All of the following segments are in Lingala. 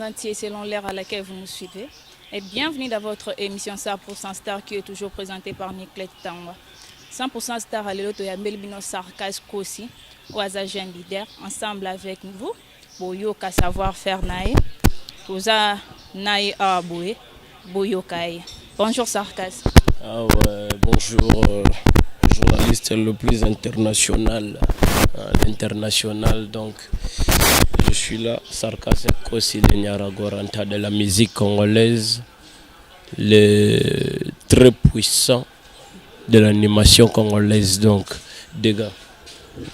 entier selon l'heure à laquelle vous nous suivez. Et bienvenue dans votre émission 100% Star qui est toujours présentée par Niclette Tangwa. 100% Star à lelo toyambeli bino Sarkas Kosi, oyo aza jeune leader, ensemble avec vous, boyoka savoir-faire na ye. Toza na ye awa boye, boyoka ye. Bonjour Sarkas. Ah ouais, bonjour, journaliste le plus international, l'international. Donc, je suis là, Sarkas Kosi, le Nyaragoranta de la musique congolaise, le très puissant de l'animation congolaise. Donc, dégâts.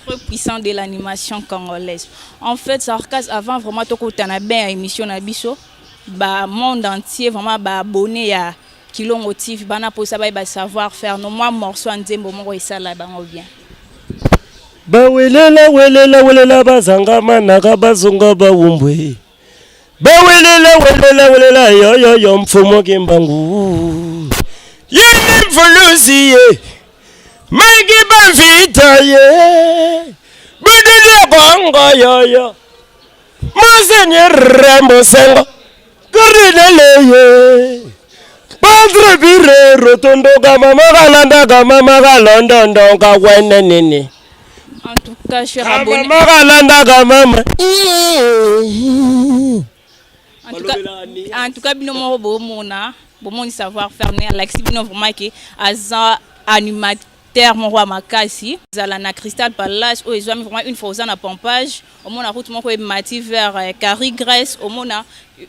Très puissant de l'animation congolaise. En fait, Sarkas, avant vraiment tokotana bien émission na biso, ba monde entier vraiment ba abonné ya Kilongo TV, bana posa ba savoir faire no moi morceau nzembo moko esala bango bien. Bawelela welela welela bazanga manaka bazonga bawumbwe. Bawelela welela welela yo yo yo mfumo kimbangu. Yini mfulusi ye. Magi bavita ye. Budule kongo yo yo. Monseigneur Rambosengo. Cardinal ye. Padre Bire Rotondoka mama kalanda mama kalondondo wene nini. En tout cas, cher abonné. Mama kalanda mama. En tout cas, bino moko bomona, bomoni savoir faire né Alexis bino vraiment que aza animateur moko ya makasi. Zala na Crystal Palace oyo ezwami vraiment une fois oza na pompage, omona route moko emati vers Carry Grèce, omona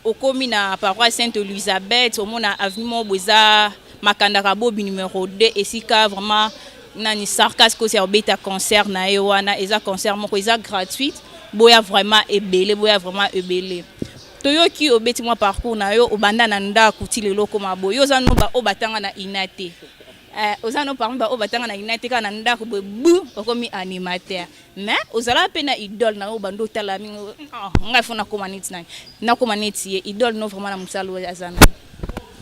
okomi na paroisse Sainte Elizabeth, omona avenue moko boye eza Makandaka Bobi numéro 2 esika vraiment nani Sarkas Kosi ya obeta concert na ye wana, eza concert moko eza gratuite, boya vraiment ebele, boya vraiment ebele. Toyoki obeti mwa parcours na yo, obanda na ndako ti lelo okoma boye. Yo oza no ba oyo batanga na INA te. Oza no parmi ba oyo batanga na INA te, kaka na ndako boye bu okomi animateur. Mais ozala pe na idole na yo bando otala mingi, oh, ngai fo nakoma neti nani, nakoma neti ye. Idole no vraiment na mosala oyo aza nani?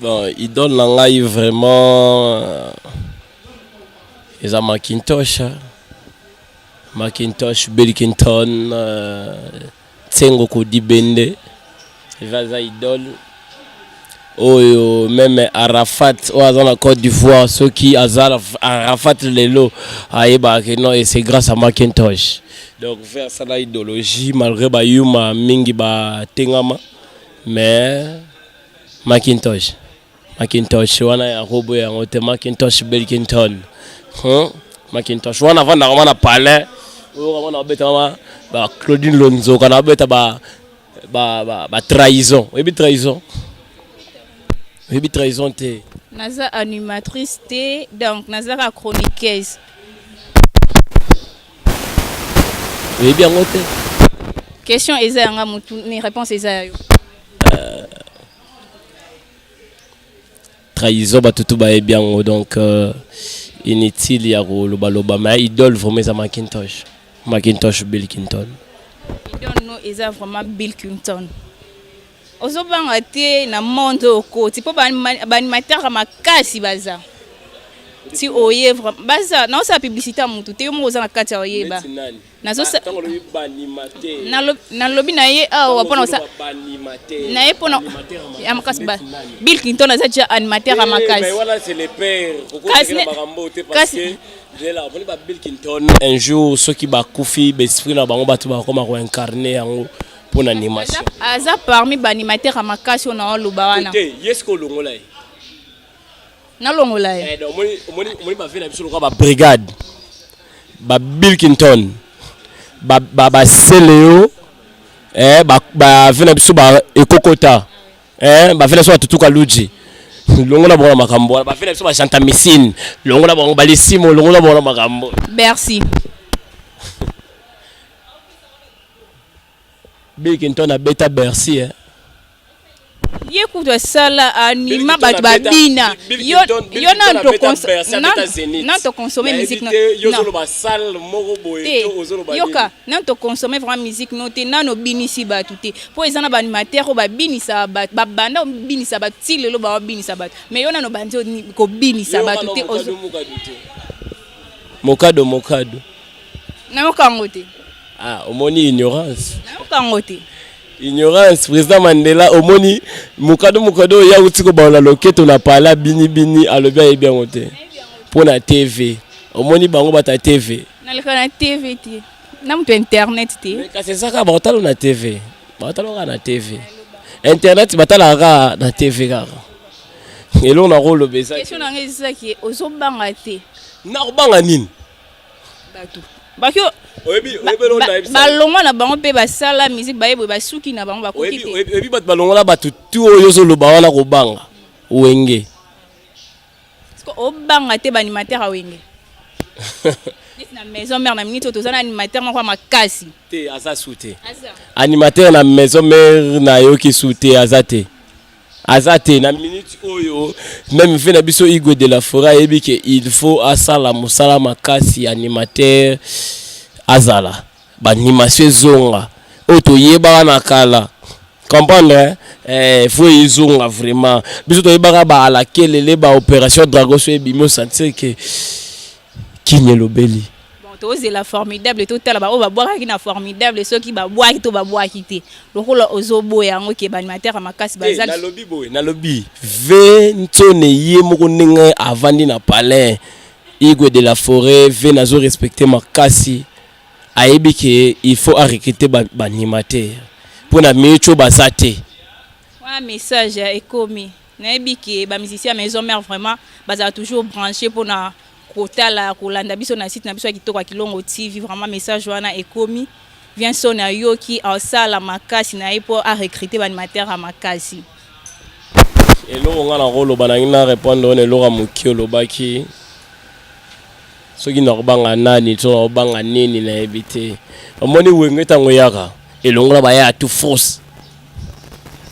Bon, idole na ngai vraiment eza Macintosh. Macintosh, Bill Clinton, Tsengo Kodibende, eza idole. Oyo même Arafat oyo aza na Côte d'Ivoire, soki aza Arafat lelo ayebaka que non, et c'est grâce à Macintosh. Donc vers ça la idéologie malgré ba yuma mingi ba tengama, mais Macintosh, Macintosh wana ya robo yango te, Macintosh Bill Clinton. Macintosh wana avanda kama na palais oyo kama na beta ba ba Claudine Lonzoka na beta ba ba ba, ba trahison. Oyebi trahison? Oyebi trahison te? Naza animatrice te, donc naza ka chroniqueuse. Oyebi yango te? Question eza yanga mutu ni réponse eza ya yo. Trahison batutu bayebi yango, donc inutile ya koloba loba, mais idole vraiment eza Macintosh. Macintosh Bill Clinton. Idole no eza vraiment Bill Clinton. Ozobanga te na monde okoti po ba animateur makasi baza. Si oye vraiment baza na osa publicité mutu te yo moko oza na kati ya oyeba. Nalobi na ye awa mpona osa na ye mpona ya makasi ba Bill Clinton aza déjà animateur ya makasi. Mais voilà, c'est le père. Kasi Bill Clinton un jour ceux qui bakufi l'esprit na bango bato bakoma ko incarner yango pour l'animation. Aza parmi ba animateur ya makasi ona oloba wana. Te, yes ko longola ye. Nalongola ye. Eh donc moni moni moni ba vela biso lokola ba brigade. Ba Bill Clinton. Ba ba ba Seleo eh ba ba vela biso ba ekokota. Eh ba vela biso ba tutuka luji. Longola bango makambo wana. Ba vela biso ba gentamicine. Longola bango ba lisimo, longola bango makambo. Merci. Bill Clinton abeta Bercy eh. Ye kutu asala anima bato babina. Yo yo na to consommer musique no. Yoka na to consommer vraiment musique no te nano binisi bato te. Po eza na ba animateur oyo babinisa bato, babanda obinisa bato ti lelo ba binisa bato. Mais yo nano bandi kobinisa bato te. Mokado mokado. Nayoka yango te. Ah, omoni ignorance. Nayoka yango te. Ignorance, président Mandela omoni mokado mokado oyo auti kobalola loketo na pala bini bini, alobi ayebi yango te mpo na TV. Omoni bango bato ya TV. Naleka na TV te, na moto internet te. Mais kasi eza kaka bakotala na TV, bakotala kaka na TV, internet batalaka kaka na TV kaka. Eloko nakoloba eza Question na ngai ezaki, ozobanga te? Nakobanga nini? Bato baki Oyebi, oyebi eloko nayebisa. Balongwa na bango mpe basala musique, bayeboye basuki na bango, bakoki te. Oyebi bato balongola bato tu oyo ozoloba wana kobanga Wenge. Parce que obanga te baanimateur ya Wenge neti na Maison Mère, na minute oyo toza na animateur moko ya makasi. Te, aza su te. Aza. Animateur na Maison Mère nayoki su te, aza te, aza te na minute oyo. Même ve na biso Igwe de la Forêt ayebi ke il faut asala mosala makasi, animateur azala, baanimation ezonga oyo toyebaka na kala, comprendre, hein? Eh, faut ezonga vraiment. Biso toyebaka baalakelele, baopération Dragon, so ebimi osentir ke kini elobeli. Bon, tozela Formidable, totala baoyo babwakaki na Formidable, soki babwaki to babwaki te. Lokola ozoboya yango ke baanimateur ya makasi baza. Nalobi boye, nalobi ve Ntsone ye moko ndenge avandi na palin, Igwe de la Forêt, ve nazo respecte makasi, ayebi ke il faut arecruter baanimateur mpo na minute oyo baza te. Wana message ya ekomi. Nayebi ke bamusicien ya Maison Mère vraiment bazala toujours branché mpona kotala, kolanda biso na site na biso ya kitoko ya Kilongo TV. Vraiment message wana ekomi. Vienson ayoki, asala makasi na ye mpo arecruter baanimateur ya makasi. Eloko nga nakoloba, nangi na répondre wana eloko ya moke olobaki, soki nakobanga nani to nakobanga nini, nayebi te. Omoni Wenge ntango eyaka, elongola baya tout force,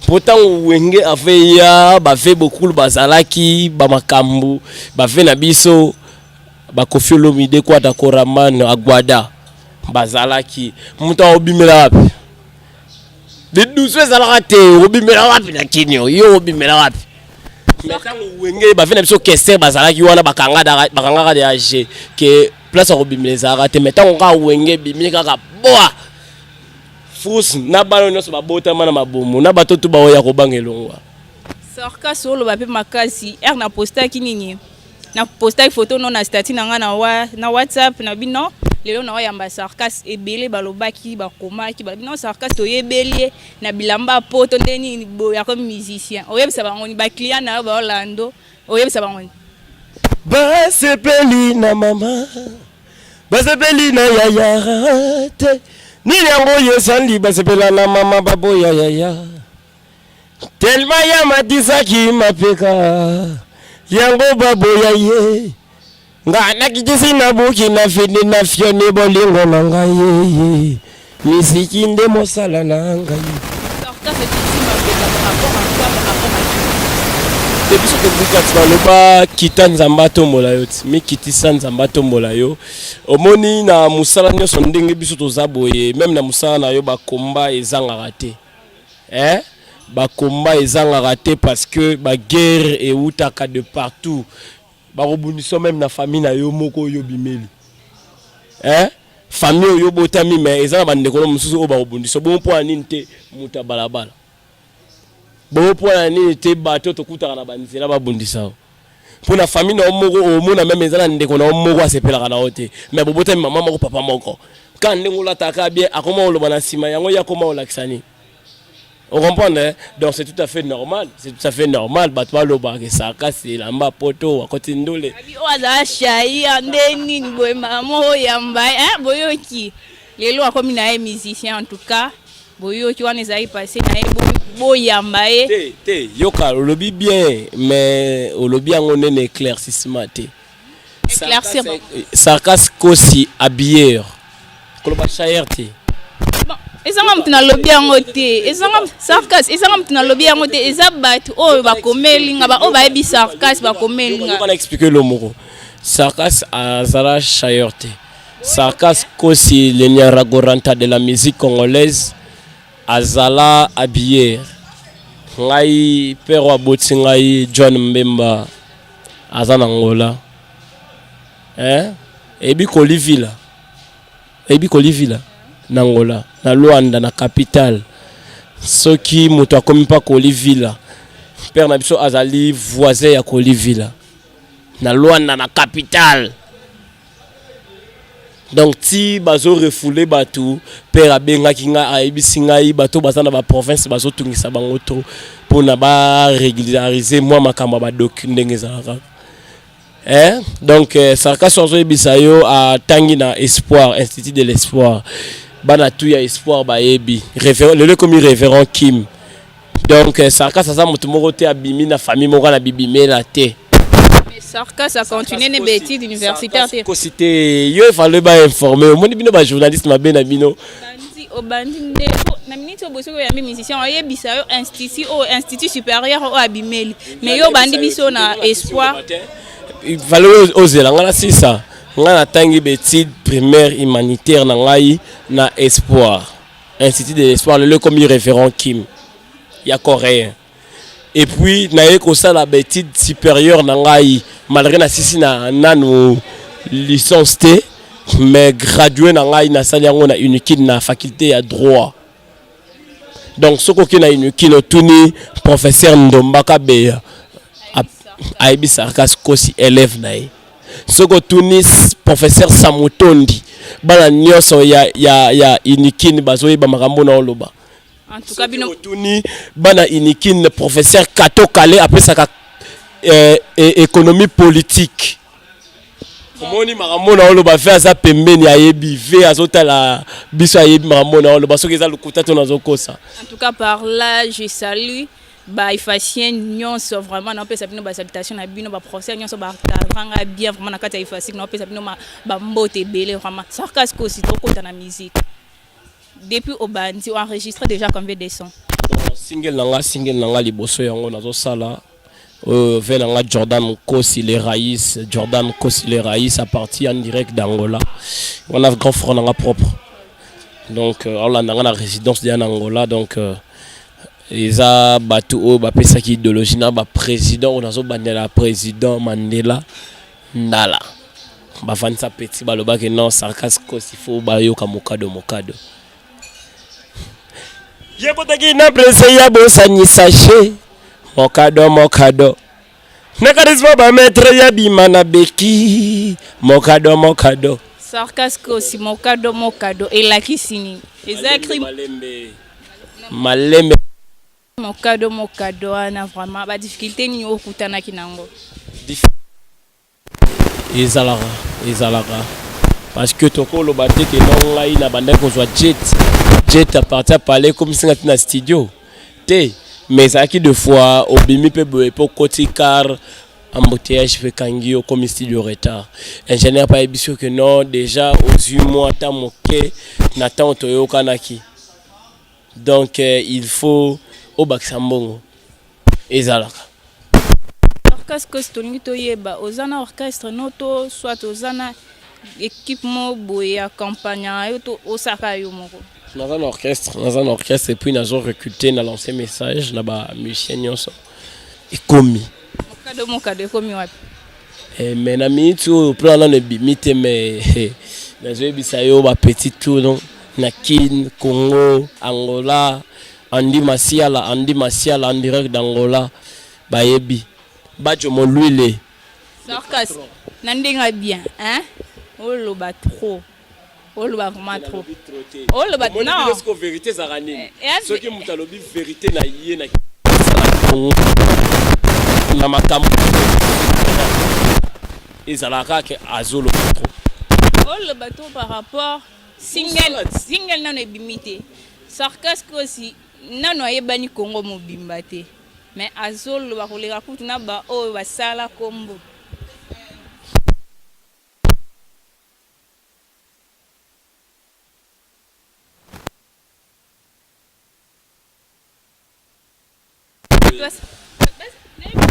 mpo ntango Wenge ave ya bave bokulu bazalaki bamakambo bave na biso, bakofi Olomide, Kwata Koraman, Agwada bazalaki, moto akobimela wapi? Lidusu ezalaka te. Okobimela wapi na kini? Yo okobimela wapi? Mais ntango Wenge bave na biso Kester bazalaki wana, bakangaka de ag ke place ya kobimela ezalaka te. Mais ntango kaka Wenge ebimi, kaka boa frousse na bana nyonso babotama na mabumu na bato tu baoya kobanga elongwa. Sarkas, oloba mpe makasi ere na postaki nini, na postaki photo no na statut na ngai na WhatsApp na bino. Lelo na oyamba Sarkas, ebele balobaki, bakomaki, balobi non, Sarkas toyebeli ye na bilamba poto, nde nini boye akomi musicien? Oyebisa bango ni baclient na yo baolando, oyebisa bango ni? Basepeli na mama, basepeli na yaya te. Nini yango oyo esali basepela na mama, baboya yaya? Telema ya matisaki mapeka yango baboya ye. Nga nakitisi na buki na fini na fioni bolingo na ngai ye, misiki nde mosala na ngai. Sarkas ekitisi mapeka par rapport à quoi? Par rapport à qui? Te, biso tobuka ti baloba kita, Nzambe atombola yo, ti mikitisa, Nzambe atombola yo. Omoni na mosala nyonso ndenge biso toza boye, même na mosala na yo bakomba ezangaka te, eh? Bakomba ezangaka te parce que baguerre eutaka de partout. Bakobundisa même na famille na yo moko oyo obimeli, eh? Famille oyo obotami, mais eza na bandeko no mosusu oyo bakobundisa bongo. Mpo na nini te moto ya balabala bongo? Mpo na nini te bato tokutaka na banzela babundisa yo? Mpo na famille na yo moko omona même eza na ndeko na yo moko asepelaka na yo te, mais bobotami mama moko, papa moko. Kaka ndenge olataka bien, akoma oloba na nsima yango, ye akoma olakisa nini? On comprend, hein? Donc c'est tout à fait normal, c'est tout à fait normal. Bato balobaka Sarkas elamba poto, akoti ndule. Abi oyo azala shaia nde nini boye, mama oyamba ye, boyoki lelo akomi na ye musicien. En tout cas boyoki wana ezalaki passé na ye, boyamba ye. Te te, yoka, olobi bien, mais olobi yango nene éclaircissement te. Éclaircir. Sarkas Kosi habilleur, koloba chayer te. Bon, ezanga moto nalobi yango te, ezanga Sarkas, ezanga moto nalobi yango te, eza bato oyo bakomeli nga, baoyo bayebi Sarkas bakomeli nga. Yoka na expliquer lo moko. Sarkas azala chayer te. Sarkas Kosi, le Niaragoranta de la musique congolaise, azala habilleur. Ngai père oyo aboti ngai, John Mbemba, aza na Ngola, eh? Eyebi kolivila, eyebi kolivila na Ngola, na Luanda, na capitale. Soki moto akomi mpa Koli Villa, père na biso azali voisin ya Koli Villa na Luanda na capitale. Donc ti bazo refouler bato, père abengaki ngai, ayebisi ngai bato baza na ba province bazotungisa bango trop mpona ba régulariser mwa makambo ya badoki ndenge ezalaka. Eh? Donc Sarkas azoyebisa yo atangi na Espoir, Institut de l'Espoir. Bana tu ya Espoir bayebi. Révérend, lelo ekomi révérend Kim. Donc Sarkas aza moto moko te abimi na famille moko na bibimela te. Mais Sarkas a continué na baétudes universitaire te. Kosi te, yo efale ba informer. Omoni bino ba journaliste mabe na bino. Obandi, obandi nde po na minute oyo bosoki oyambi musicien oyebisa yo institut oyo, institut supérieur oyo abimeli, mais yo obandi biso na Espoir. Fallait ozela ngai na sisa. Ngai natangi baétude primaire humanitaire na ngai na Espoir, Institut de l'Espoir, lelo ekomi révérend Kim ya coréen. Et puis naye kosala baétude supérieure na ngai, malgré nasisi na nanu licence te, mais gradué na ngai nasali yango na Unikin na faculté ya droit. Donc soki okei na Unikin, otuni professeur Ndomba Kabeya, ayebi Sarkas Kosi, élève na ye. Soki otuni professeur Samutondi, bana nyonso ya Unikin bazoyeba makambo na oloba. En tout cas bino Otuni bana Unikin, professeur Kato Kale apesaka économie politique. Omoni makambo na oloba, ve aza pembeni, ayebi, ve azotala biso, ayebi makambo na oloba soki eza lokuta to nazokosa. En tout cas, par là je salue baifacien nyonso. Vraiment naopesa bino basalutation na bino, baprofesseur nyonso bakavanga bien vraiment na kati ya Ifasic. Naopesa bino bambote ebele vraiment. Sarkas Kosi, tokota na musique. Depuis obandi, oenregistré déjà combien de sons? Bon, single na nga liboso yango nazosala oyo, ve na nga Jordan Kosi le Raïs, Jordan Kosi le Raïs à partir en direct d'Angola. Wana grand frère na nga propre. Donc aolanda nga na résidence deya na Angola. Donc eza bato oyo bapesaki idéologie na baprésident oyo nazobandela, président Mandela Ndala. Bafandisa petit, balobaki non, Sarkas Kosi, faut bayoka mokado mokado yekotaki na prese ya bosani sachet mokado mokado na charisme, bamaître ya bima na beki mokado mokado. Sarkas Kosi, mokado mokado elakisi nini? Eza crime? Malembe malembe. Mokado mokado wana, vraiment badifficulté nini okutanaki nango? Ezalaka parce que tokoloba te ke no ngai na bandaki kozwa jet à partir ya palais ekomisinga ti na studio te, mais ezalaki deux fois obimi mpe boye mpe okoti car, embouteillage mpe ekangi yo, okomi studio retard. Ingénieur mpe ayebi ke non, déjà ozwi mwa ata moke na ntango toyokanaki, donc il faut obakisa mbongo. Ezalaka. Sarkas Kosi, tolingi toyeba, oza na orchestre no to soit oza na équipe moko boye ya campagne na yo to osaka yo moko? Naza na orchestre, naza na orchestre, et puis nazo recruter na lancer message na bamusicien nyonso. Ekomi. Mokado mokado ekomi wapi? Mais na minute oyo plan nano ebimi te, mais nazoyebisa yo bapetit tour donc na Kin, Congo, Angola. Andi Masiala, Andi Masiala en direct d'Angola, bayebi Bajo Molwile. Sarkas, na ndenge bien, hein, oloba trop, oloba vraiment trop, oloba non. Vérité ezalaka nini? Soki moto alobi vérité na ye na Congo na makambo ezalaka kaka azoloba trop. Oloba trop par rapport single nano ebimi te. Sarkas Kosi nano ayebani Congo mobimba te, mais azoloba koleka kutu na baoyo basala kombo.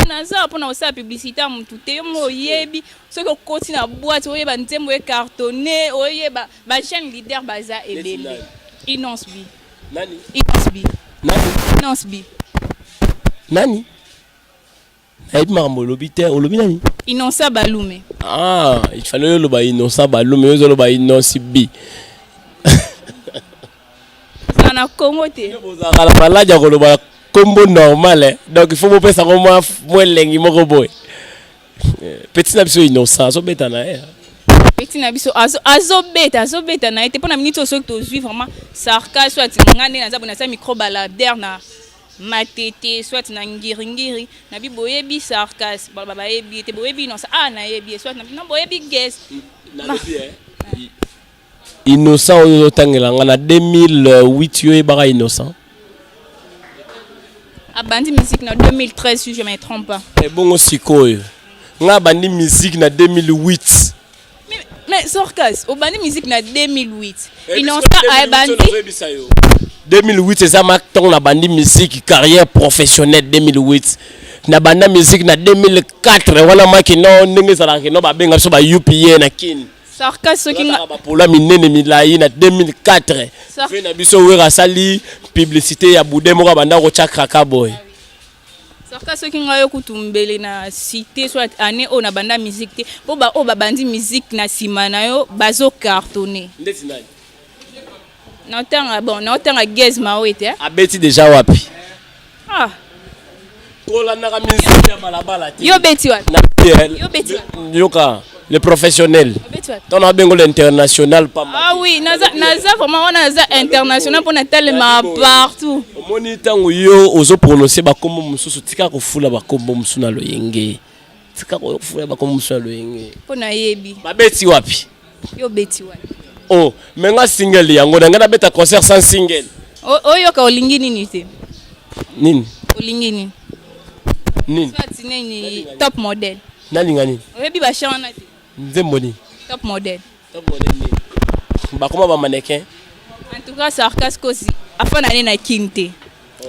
Naza mpona kosala publicité ya motu te. Yo moko oyebi, soki okoti na boîte, oyeba nzembo ecartonne, oyeba bajeune leader baza ebele. Innoss'B. Nani? Innoss'B. Nani? Innoss'B. Nani? Nayebi makambo olobi te. Olobi nani? Innocent Balume. Ah, il fallait oloba Innocent Balume, oyo ozoloba Innoss'B. Eza. Na Congo te. Bozalaka na maladi ya koloba kombo normal, eh. Donc il faut bopesa ngo mwa elengi moko boye. Petit na biso Innocent azobeta na ye. Petit na biso azobeta na ye te. Mpo na miniti oyo, soki tozwi vraiment Sarka, soit nga nde naza boye, naza micro baladeur na Matete, soit na Ngiringiri, nabi boyebi Sarkas, baloba bayebi ye te. Boyebi Innocent? Ah, nayebi ye. Soit na boyebi Ges. Innocent oyo ozotangela nga na 2008, yo oyebaka Innocent? Abandi musique na 2013, si je me trompe pas. Ebongo sikoyo nga abandi musique na 2008. Mais Sarkas, obandi musique na 2008, Innocent abandi 2008 eza ma ntango nabandi musique, carrière professionnelle 2008. Nabanda musique na 2004 wana. Maki no ndenge ezalaka kino babenga biso ba UPA na Kini. Sarkas, soki nga Bapola minene milai na 2004 ve na biso Wera asali publicité ya bude moko, abanda kotya kraka boye. Sarkas, soki ngai yo kutu mbele na cité, soit année oyo na banda musique te, mpo baoyo babandi musique na nsima na yo bazocartonne. Ndeti nani? Naotanga, bon, naotanga Gaz Mawete. Abeti déjà wapi? Ah. Kolandaka musique ya balabala te. Yo beti wapi? Yo beti wapi? Yoka, le professionnel. Obeti wapi? Ntango nabengo l'international, pamba. Ah oui, naza vraiment wana, naza international mpona telema partout. Omoni, ntango yo ozoprononce bakombo mosusu, tika kofula bakombo mosusu na loyenge, tika kofula bakombo mosusu na loyenge. Mpo nayebi. Babeti wapi? Yo beti wapi? Oh, me nga single yango na ngai, nabeta concert sans single? Oyoka, olingi nini te? Nini? Olingi nini? Nini? Soit nini, Top Model. Nalinga nini? Oyebi bachan wana te? Nzembo nini? Top Model. Top Model nini? Bakoma bamannequin. En tout cas, Sarkas Kosi afanda ne na King te.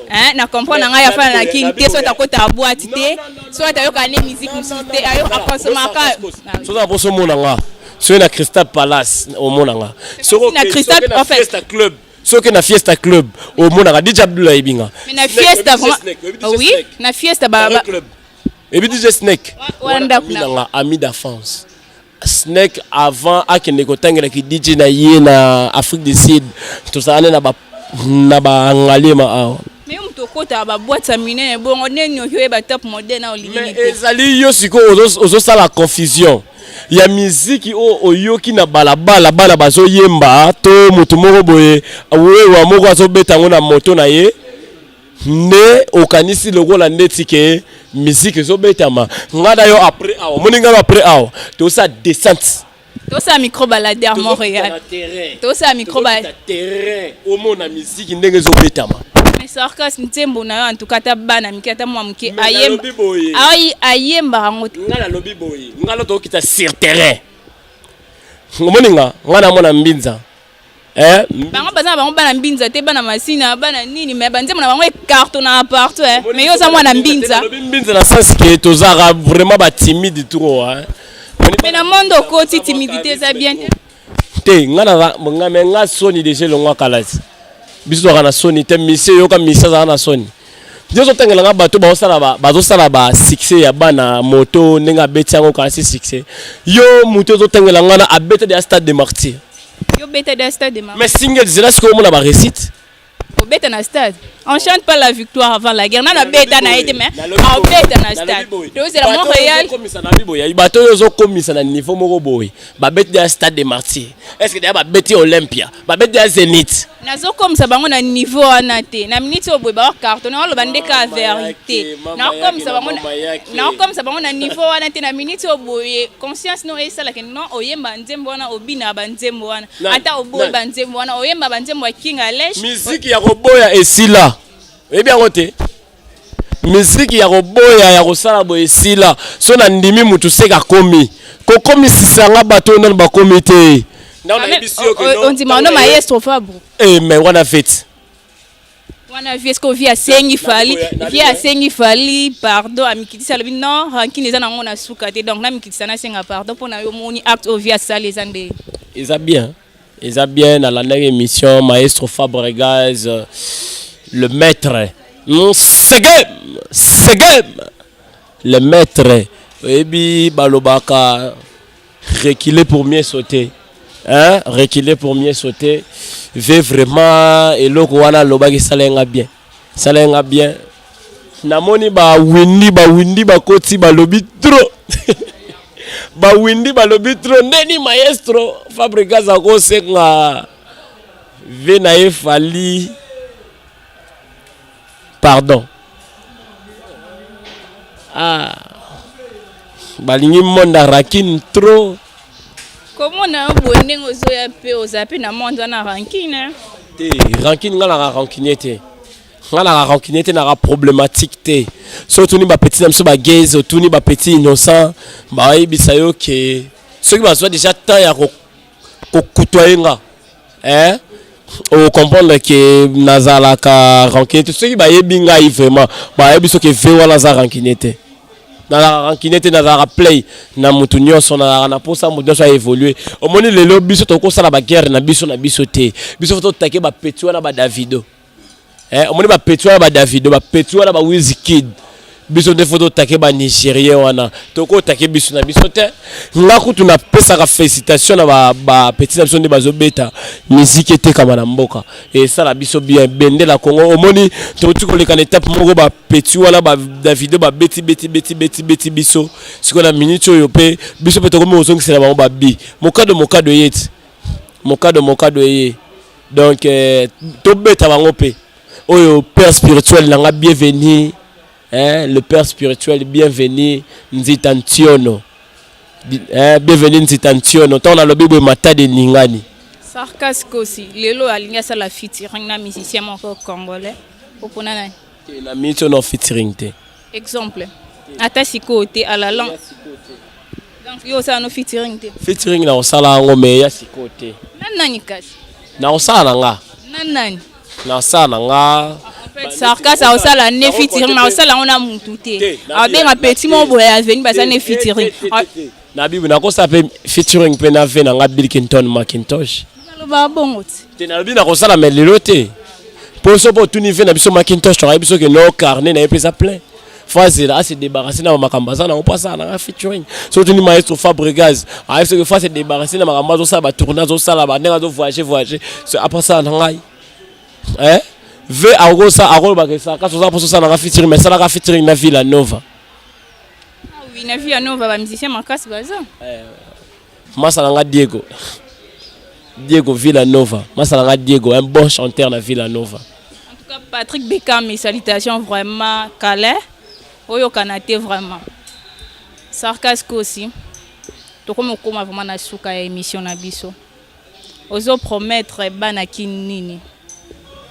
Hein, na comprendre na ngai, afanda na King te, soit akota boîte te, soit ayoka ne musique mosusu te, akonsomaka. Soza mposo omona nga soki na Crystal Palace, omona nga. Soki na Crystal, en fait. Fiesta Club, soki na Fiesta Club, omonaka DJ Abdul, ayebi nga. Mais na Fiesta vraiment, oui, na Fiesta ba Ebi DJ Snake. Wana ndako. Ami na nga, ami d'enfance Snake, avant akende kotangelaki DJ na ye na Afrique du Sud, tozala nde na bangaliema awa. Mais yo moto okotaka baboîte ya minene bongo, neni oki oyeba Top Model na olingi? Mais ezali yo sikoyo ozosala confusion ya miziki oyo oyoki na balabala, bana bazoyemba to motu moko boye, wewa moko azobeta yango na moto na ye, nde okanisi lokola ndeti ke miziki ezobetama. Ngai na yo après awa, omoni ngai après awa tosala descente. Tosala micro baladeur Montréal, tosala micro. Terrain, omona miziki ndenge ezobetama. Mais Sarkas, nzembo na yo, en tout cas ata bana mike, ata mwa moke ayembaka yango te. Ngai nalobi boye, ngai no tokokita sur terrain. Omoni nga, ngai namona Mbinza, eh? Bango baza na bango bana Mbinza te, bana Masina, bana nini, mais banzembo na bango ecartonnaka partout, eh. Mais yo oza mwana Mbinza. Nalobi Mbinza na sens ke tozalaka vraiment batimide trop, hein. Mais na monde okoti, timidité eza bien te. Te, nga naza nga, me nga soni déjà elongwa kala ti. Biso tozalaka na soni te. Misie, yoka, misie azalaka na soni. Nyonso otangela nga, bato bazosala ba succès ya bana moto ndenge abeti yango kasi succès. Yo moto ozotangela nga na abeta deya Stade de Martyr. Yo beta de Stade de Martyr. Mais single zela, sikoyo omona baréussite. Obeta na stade, on chante pas la victoire avant la guerre. Nana beta na ye te, mais obeta na stade, tozela Montréal. Boye bato oyo ozokomisa na niveau moko boye, babeti deya Stade de Martyr, est ce que deya babeti Olympia, babeti deya Zénith? Nazokomisa bango na niveau wana te. Na miniti oyo boye baocartonne, oloba nde ka vérité. Naokomisa bango na niveau wana te. Na miniti oyo boye, conscience no esalaka non, oyemba nzembo wana, obina banzembo wana, ata oboyi banzembo wana, oyemba banzembo ya King Alesh. Miziki ya koboya esila, oyebi yango te. Miziki ya koboya, ya kosala boye esila. So na ndimi mutu seka akomi kokomisisanga bato oyo nano bakomi te. Ondima no maestro Fabro? Eh, mais wana feti. Wana vie, est-ce que vie asengi Fally, vie asengi Fally pardon, amikitisa, alobi non, rancune eza nango na suka te, donc namikitisa, nasenga pardon mpo na yo. Omoni acte oyo vie asali eza nde? Eza bien, eza bien. Nalandaki émission maestro Fabregas, le maître Segem Segem, le maître. Oyebi, balobaka reculer pour mieux sauter. Hein, reculer pour mieux sauter. Ve vraiment eloko wana alobaki esala nga bien. Esala nga bien. Namoni ba windi ba windi bakoti balobi trop. Ba windi balobi trop ndeni maestro Fabregas akosenga ve na ye Fally pardon. Ah, balingi monde ya rancune trop. Komona yo boye ndenge ozoya mpe oza mpe na monde wana rancune. Te, rancune nga naka rancunier te. Nga naka rancunier te, naka problématique te. So otuni ba petit na biso ba gays, otuni ba petit innocent, bayebisa yo ke soki bazwa déjà temps ya kokutoye nga, eh, ocomprendre ke nazalaka rancunier te. Soki bayebi ngai vraiment, bayebi soki ve wana aza rancunier te. Nazalaka rancunier te, nazalaka play na mutu nyonso, nazalaka na mposa mutu nyonso aévolue. Omoni lelo biso tokosala baguerre na biso na biso te. Biso faut totake bapeti wana, badavido. Eh, omoni bapeti wana, badavido, bapeti wana, bawizkid. Biso nde faut totake banigérien wana, tokotake biso na biso te. Nga kutu napesaka félicitation na bapeti na biso nde bazobeta miziki etekama na mboka, esala biso bien bendela Congo. Omoni toti koleka na étape moko, bapeti wana, badavido, babeti beti beti beti beti biso. Sikoyo na minute oyo mpe biso mpe tokomi kozongisela bango babi mokado mokado ye ti mokado mokado ye. Donc tobeta bango mpe. Oyo père spirituel na nga, bienvenu, hein, le père spirituel bienvenu Nzita Ntiono, hein, bienvenu Nzita Ntiono. Ntango nalobi boye, matadi eningani. Sarkas Kosi lelo alingi asala featuring na musicien moko congolais, opona nani? Te, na minute oyo na featuring te. Exemple ata sikoyo te, alala. Donc yo osala no featuring te? Featuring na kosala yango, mais ya sikoyo te. Na nani kasi? Na kosala na nga. Na nani? Na kosala na nga. En fait, Sarkas aosala ne featuring, mais aosala yango na mutu te. Abenga petit moko boye aveni, baza ne featuring. Na bibu nakosala mpe featuring mpe na ve na nga Bill Clinton Macintosh. Naloba bongo ti. Te, nalobi nakosala, mais lelo te, mpo so mpo otuni ve na biso Macintosh, tokayebi soki no carnet na ye mpe eza plein. Faut azela ase débarrasser na makambo aza nango mpo asala nanga featuring. So otuni maestro Fabregas, ayebi soki faut ase débarrasser na makambo azosala, batourne azosala, bandenge azovoyage voyage, so apo asala na ngai. Eh, ve akosa akolobaka esaka oza mposo osala nanga featuring, mais asalaka featuring na Villa Nova. Ah oui, na Villa Nova bamusicien makasi baza. Masa na nga Diego, Diego Villa Nova, masa na nga Diego, un bon chanteur na Villa Nova. En tout cas, Patrick Beckham, mes salutations vraiment. Calais oyokana te vraiment. Sarkas Kosi, tokomi okóma vraiment na suka ya émission na biso. Ozopromettre bana kini nini,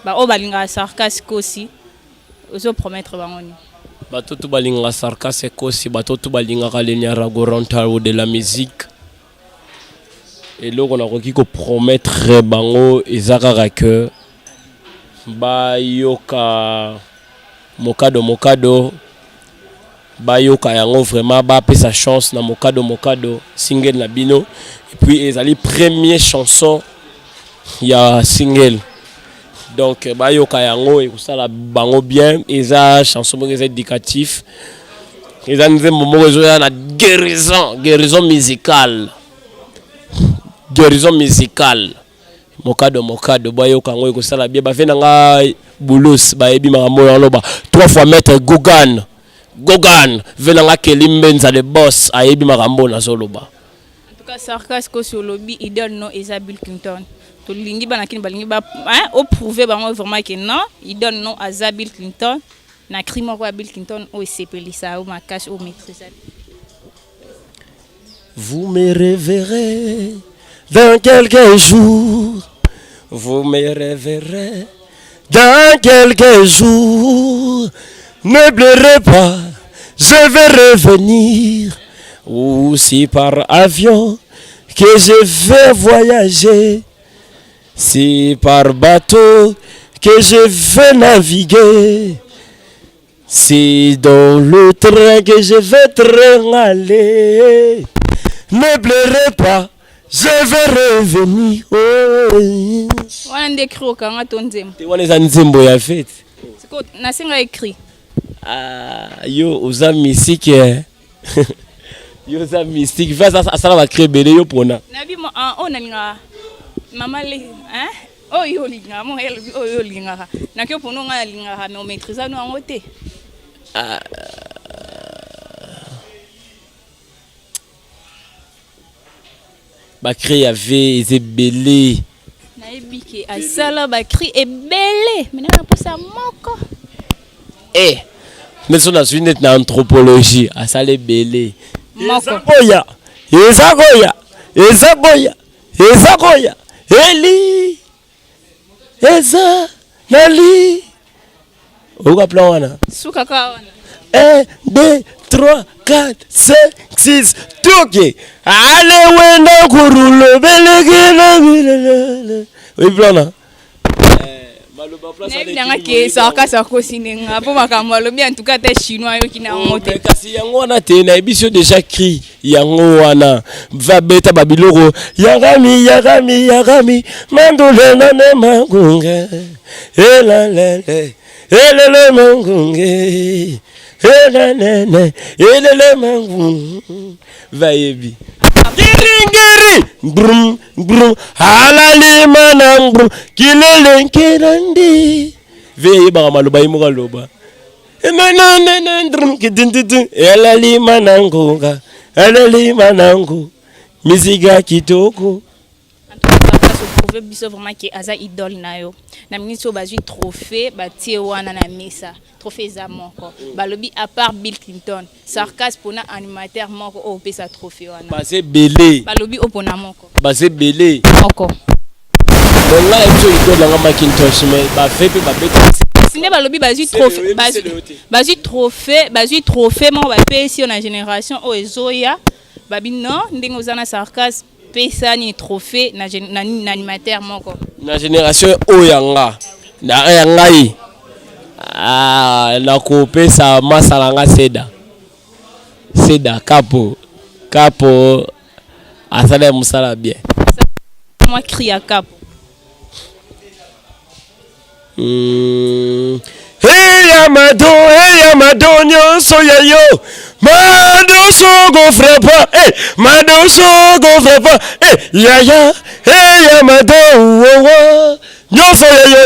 baoyo balingaka Sarkas Kosi? Ozopromettre bango nini? Bato tu balingaka Sarkas Ekosi, bato tu balingaka le de la musique, eloko nakoki kopromettre bango eza kaka ke bayoka Mokado Mokado, bayoka yango vraiment, bapesa chance na Mokado Mokado, single na bino. Et puis ezali premier chanson ya single, donc bayoka yango, ekosala bango bien. Eza chanson moko eza éducatif, eza nzembo moko ezoya na guérison, guérison musicale, guérison musicale. Mokado Mokado, bayoka yango, ekosala bien. Bave na nga Bulus bayebi makambo oyo aloba trois fois. Maître Gogan Gogan, ve na nga Keli Mbenza le boss, ayebi makambo oyo nazoloba. En tout cas, Sarkas Kosi, olobi idole no eza Bill Clinton. Tolingi bana kini balingi ba, hein, oprouve bango vraiment ke non, idole no aza Bill Clinton. Na cri moko ya Bill Clinton oyo esepelisa yo makasi, oyo maîtrise. Vous me reverrez dans quelques jours. Vous me reverrez dans quelques jours. Ne pleurez pas, je vais revenir. Ou si par avion que je vais voyager, si par bateau que je vais naviguer, c'est dans le train que je vais train aller. Ne pleurez pas, je vais revenir. Oh. Wana nde cri okanga to nzembo? Te, wana eza nzembo ya fête. Siko nasenga écrit. Ah, yo oza misike. Yo oza mystique. Ve asala ba cri ebele yo pona. Nayebi ah, oyo nalingaka mama le hein oyo olingaka mo elobi oyo olingaka naki opona ngai nalingaka mais omaîtrise no yango te. Ah. Ba cri ya ve eza ebele. Nayebi ke asala ba cri ebele mais na posa moko. Eh mais so nazwi neti na anthropologie asala ebele. Moko. Eza koya, eza koya, eza koya, eza koya, eli eza nali oyoka plan wana suka kaka wana 1 2 3 4 5 6 toke ale wenda kurulo belekela oyebi plan wana nayebi nanga ke sarkas akosi nde nga mpo makambo alobi en tout cas ata chinois ayoki na yango te kasi yango wana te nayebi so déjà cri yango wana va beta babiloko yakami yakami yakami mandulenane mangunge elalele elele mangunge elalele elele mangunge vayebi ngiringiri brum brum alalimana brum kilele nkilandi ve eyebaka maloba ye moko aloba elalima na ngonga elalima na ngo misika kitoko. Prouve biso vraiment ke aza idole na yo na minute oyo bazwi trophée batie wana na mesa trophée eza moko balobi à part Bill Clinton sarcas pona animateur moko oyo opesa trophée wana baza ebele balobi opona moko baza ebele moko. Mais ngai nayebi soki idole na nga Macintosh mais ba ve pe babeta Kasi nde balobi bazwi trophée bazwi trophée bazwi trophée moko bapesi yo na génération oyo ezoya babi non ndenge oza na sarcasme pesa nini trophée na, na, na animateur moko na génération oyo ya nga na ya ngai ah, nakopesa masa na nga seda seda kapo kapo asala ya mosala bien mwa cri ya kapo Hey ya mado, hey ya mado nyonso ya yo mado soko frappa hey, mado soko frappa hey, yaya hey ya mado wowo nyonso ya yo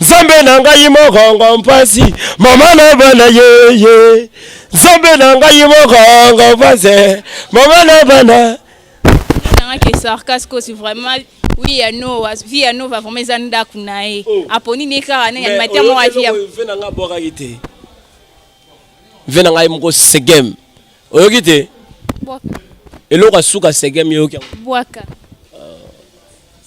nzambe na ngai mokongo mpasi mama na bana yeye nzambe na ngai mokongo mpasi mama na bana nanga ke sarcas kosi vraiment oui ya noa vie ya nova vraiment eza ndako na ye oh. aponi ne kaka ne animateur moko ya vie ve na ngai abwakaki te ve na ngai moko segem oyoki te eloko ya suka segem yoki yango bwaka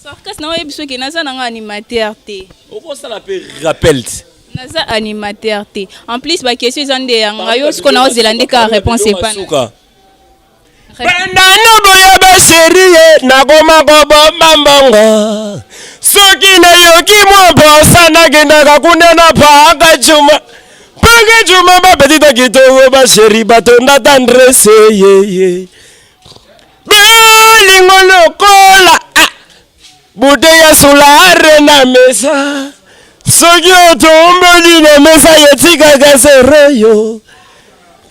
Sarkas na oyebi soki naza nanga animateur te. Okosala pe rappel te. Naza animateur te. En plus ba question eza nde ya nga yo siko na ozela nde ka réponse epa. Suka. Banda noboya ba cherie nakoma kobomba mbongo soki nayoki mwa mposa nakendaka kuna na paka juma paka juma bapetita kitoko ba cherie batonda tendresse yeye Bolingo lokola ah, bute ya solare na mesa soki otomboli na mesa yetikaka zero yo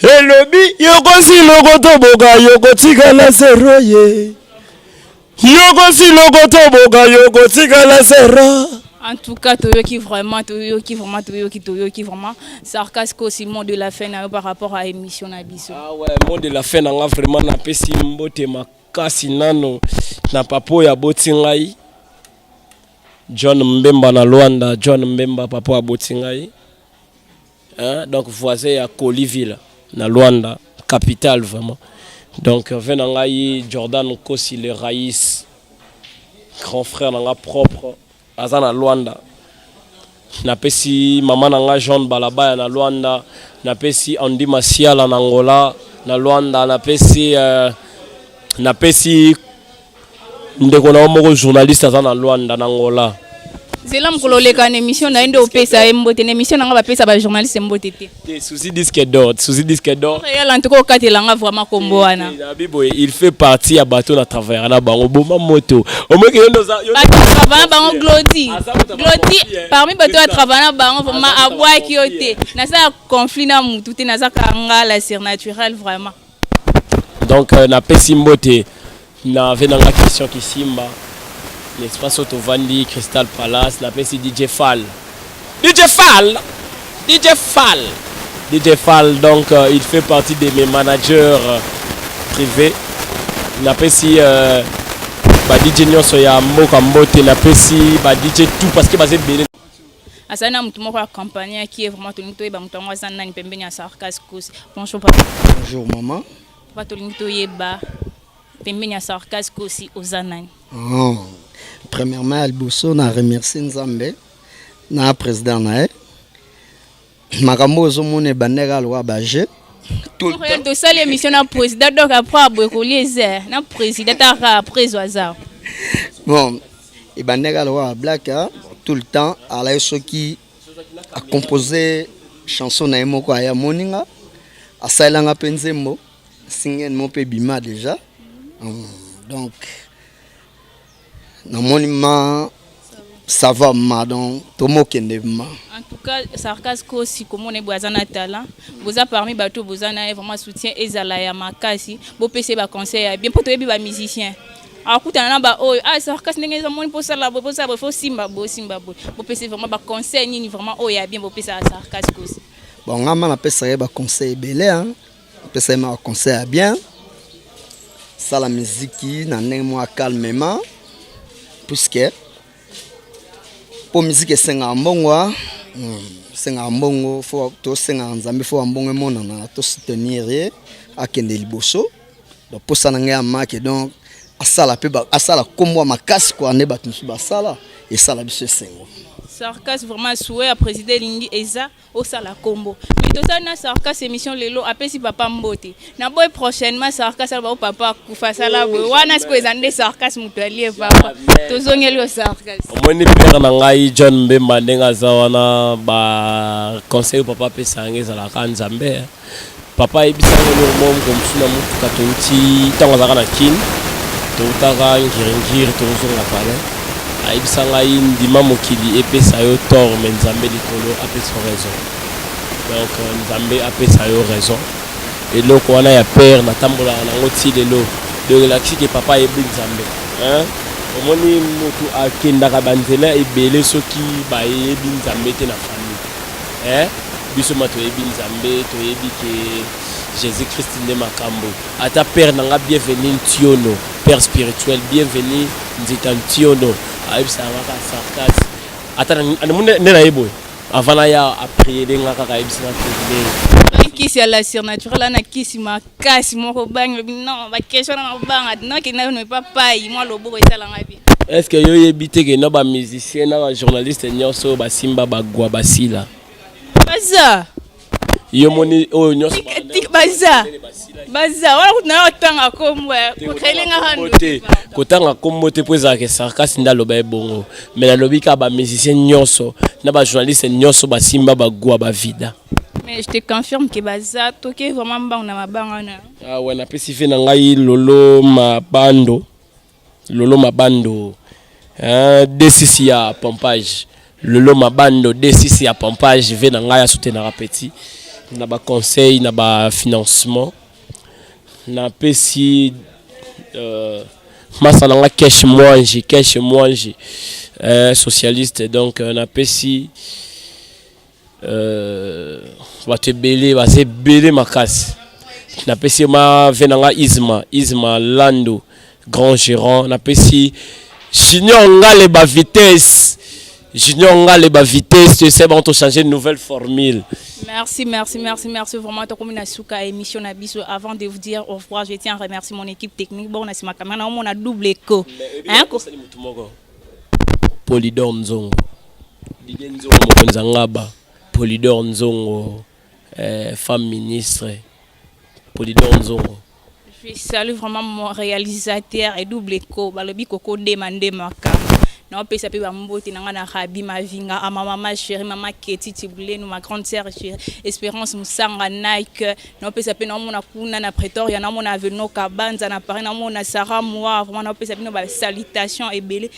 elobi yokosi lokotoboka yokotikala zero ye yokosi lokotoboka yokotikala zero. En tout cas, toyoki vraiment, toyoki vraiment, toyoki, toyoki vraiment. Sarcas Kosi, mot de la fin na yo par rapport à émission na biso. Ah ouais, mot de la fin na nga vraiment napesi mbote makasi nano na papa oyo aboti ngai John Mbemba na Luanda, John Mbemba papa oyo aboti ngai. Hein, donc voisin ya Koliville na Luanda, capitale vraiment. Donc ve na ngai Jordan Nkosi le Raïs, grand frère na nga propre aza na Luanda. Napesi mama na nga Jean Balabaya na Luanda, napesi Andy Masiala na Angola na Luanda, napesi napesi ndeko na yo moko journaliste aza na Luanda na Angola. Zela mokolo oleka na émission na ye nde opesa ye mbote na émission na nga bapesa ba journaliste mbote te. Te Suzy disque d'or, Suzy disque d'or. Réel en tout cas okatela nga vraiment kombo wana. Nabi boye, il fait partie ya bato na travaillera na bango boma moto. Omoki yo ndoza yo Bato travailla na bango Glody. Glody parmi bato ya travailla na bango vraiment abwaki yo te. Nasala conflit na mutu te naza kanga la surnaturel vraiment. Donc napesi mbote na ve nanga Christian Kisimba, n'est-ce pas? So tovandi Crystal Palace, napesi DJ Fall, DJ Fall, DJ Fall, DJ Fall. Donc il fait partie de mes managers privés. Napesi ba DJ nyonso ya mboka mbote, napesi ba DJ tout parce que baza ebele. Azali na motu moko ya campagne aki ye. Vraiment tolingi toyeba moto yango aza nani pembeni ya Sarkas Kosi. Bonjour papa. Bonjour maman. Papa, tolingi toyeba pembeni ya Sarkas Kosi oza nani? Oh. Premièrement, ya liboso na remercie Nzambe na président na ye. Makambo ozomona ebandeka lokola baje. Tosali émission na président, donc après aboye kolia eza na président taka après ezwa aza. Bon, ebandeka lokola blague. Tout le temps alai soki acompose chanson na ye moko, aya moninga asalelanga mpe nzembo singene mo mpe ebima déjà. Donc namoni ma ça va ma, donc tomokende ma. En tout cas, Sarkas Kosi, komona boye aza na talent. Boza parmi bato boza na ye, vraiment soutien ezala ya makasi. Bopesa ye baconseil ya bien mpo toyebi bamusicien akutana na baoyo. Ah, Sarkas, ndenge eza moni, mposala boye, mposala boye, fo simba boye, simba boye. Bopesa vraiment baconseil nini vraiment oyo ya bien bopesa ya Sarkas Kosi? Bon, nga ma napesaka ye baconseil ebele. Napesa ye ma baconseil ya bien: sala miziki na ndenge moko calmement, puisque mpo miziki esengaka mbongo, esengaka mbongo. Fo tosengaka Nzambe, fo bambongo emonana, tosoutenir ye akende liboso. Donc mposa na ngai ya make, donc asala mpe asala nkombo ya makasi kwa nde bato mosusu basala, esala biso esengo. Sarkas, vraiment souhait ya président elingi eza osala kombo. Mais tosali na Sarkas émission lelo, apesi papa mbote na boye. Prochainement Sarkas aloba o papa akufa, asala boye wana. Sikoyo eza nde Sarkas moto alie papa, tozongeli yo Sarkas. Omoni père na ngai John Mbemba ndenge aza wana, baconseil papa apesa yango ezalaka Nzambe. Papa ayebisanga eloko moko moko mosusu na motuka. Touti ntango azalaka na Kine, toutaka Ngiringiri, tozonga palais. Ayebisa ngai: "Ndima mokili epesa yo tort, mais Nzambe likolo apesa yo raison." Donc Nzambe apesa yo raison. Eloko wana ya père natambolaka nango ti lelo. Donc elakisi ke papa ayebi Nzambe. Omoni motu akendaka banzela ebele soki bayebi Nzambe te na famille, eh? Biso ma toyebi Nzambe, toyebi ke Jésus Christ nde makambo. Ata père na nga Bienvenu Ntiono, père spirituel Bienvenu Nzita Ntiono, ayebisaka nga kaka: "Sarkas." Ata nde naye boye, avant naya apriele nga kaka, ayebisanga kende. Kisi ya la surnaturel ana kisi makasi moko bangi. Non, baquestion na banga nokenda no epa pai mwa loboko esalanga bien. Est ce que yo oyebi te ke na bamusicien na bajournaliste nyonso oyo basimba bagwa basila? Baza. Yo moni oyo nyonso. Baza, baza wana kutu nayo otanga kombo kokelenga. Te, kotanga kombo te mpo ezalaka Sarkasi nde aloba ye bongo. Mais nalobi kaka bamusicien nyonso na bajournaliste nyonso basimba bagwa bavida. Mais je te confirme ke baza. Toke vraiment mbango na mabanga wana. Awa napesi fe na ngai Lolo Mabando, Lolo Mabando D6 ya pompage, Lolo Mabando D6 ya pompage, ve na ngai asoutenaka petit na baconseil, na bafinancement. Napesi masa na nga Kesh Mwanji, Kesh Mwanji, socialiste. Donc napesi bato ebele, baza ebele makasi. Napesi ma ve na nga Isma, Isma Lando, grand gérant. Napesi Junior Ngale ba vitesse, Junior Ngale ba vitesse. Tu sais bon, changer une nouvelle formule. Merci, merci, merci, merci vraiment. Tokomi na suka émission na biso. Avant de vous dire au revoir, je tiens à remercier mon équipe technique. Bon, na sima caméra, on a double écho. Hein? Polydor Nzongo. Didier Nzongo mokonzi ngaba. Polydor Nzongo, femme ministre. Polydor Nzongo. Je salue vraiment mon réalisateur et double écho. Balobi koko ndema ndema kama. Naopesa mpe bambote na ngai na Rabi Mavinga, ama mama chéri, mama Keti Tibulenu, ma grande sœur chérie Espérance Musanga Nike. Naopesa mpe, naomona kuna na Pretoria, naomona Aveno Kabanza na Paris, naomona Sara Moi. Vraiment naopesa bino basalutation ebele.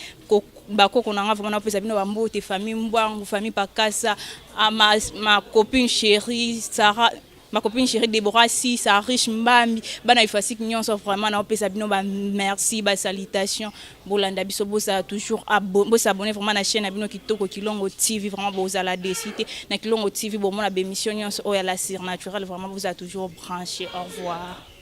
Bakoko na nga, vraiment naopesa bino bambote, famille Mbwangu, famille Pakasa, ma copine chérie Sara. Ma copine chérie Déborah Sisa, Riche Mbambi, bana Ifasik nyonso, vraiment naopesa bino ba merci, ba salutation. Bolanda biso, bozala toujours bosabonner vraiment na chaîne na bino kitoko, Kilongo TV. Vraiment bozala déçus te na Kilongo TV. Bomona bémission nyonso oyo ya la surnaturel. Vraiment bozala toujours branché. Au revoir.